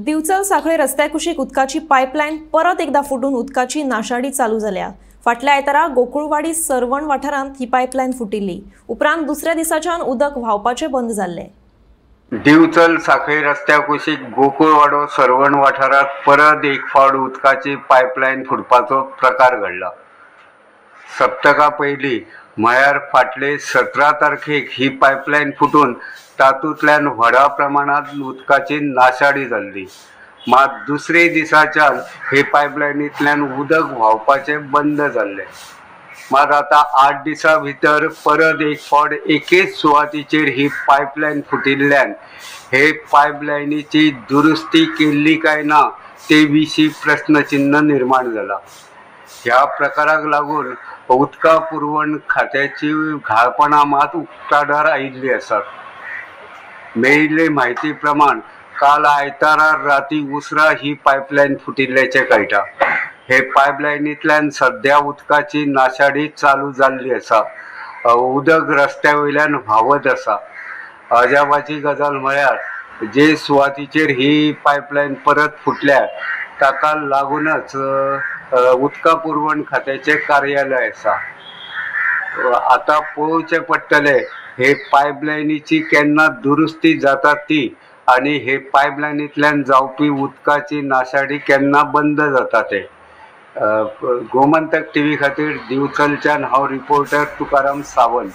दिवचल सांखळे रस्त्या कुशीक उदकाची पायपलायन परत एकदा फुटून उदकाची नाशाडी चालू जाल्या. फाटल्या आयतारा गोकुळवाडी सर्वण वाठारांत ही पायपलायन फुटिल्ली. उपरांत दुसऱ्या दिसाच्यान उदक व्हांवपाचें बंद जाल्लें. दिवचल सांखळे रस्त्या कुशीक गोकुळवाडो सर्वण वाठारांत परत एक फावट उदकाची पायपलायन फुटपाचो प्रकार घडला. सप्तका पयलीं म्हळ्यार फाटले 17 तारखेक ही पायपलायन फुटून तातूंतल्यान व्हडा प्रमाणांत उदकाची नाशाडी जाल्ली. मात दुसरे दिसाच्यान हे पायपलायनींतल्यान उदक व्हांवपाचें बंद जाल्लें. मात आतां 8 दिसां भितर परत एक फावट एकेच सुवातीचेर ही पायपलायन फुटिल्ल्यान हे पायपलायनीची दुरुस्ती केल्ली काय ना ते विशीं प्रस्नचिन्ह निर्माण जाला. ह्या प्रकाराक लागून उदका पुरवण खात्याची घाळपणां मात उक्ताडार आयिल्ली आसात. मेळिल्ले म्हायती प्रमाण काल आयतारा राती उसरां ही पायपलायन फुटिल्ल्याचें कळटा. हे पायपलायनींतल्यान सद्या उदकाची नाशाडी चालू जाल्ली आसा. उदक रस्त्या वयल्यान व्हांवत आसा. अजापाची गजाल म्हळ्यार जे सुवातीचेर ही पायपलायन परत फुटल्या ताका लागूनच उदका पुरवण खात्याचें कार्यालय आसा. आतां पळोवचें पडटलें हे पायपलायनीची केन्ना दुरुस्ती जाता ती आनी हे पायपलायनींतल्यान जावपी उदकाची नाशाडी केन्ना बंद जाता ते. गोमंतक टीव्ही खातीर दिवचलच्यान हांव रिपोर्टर तुकाराम सावंत.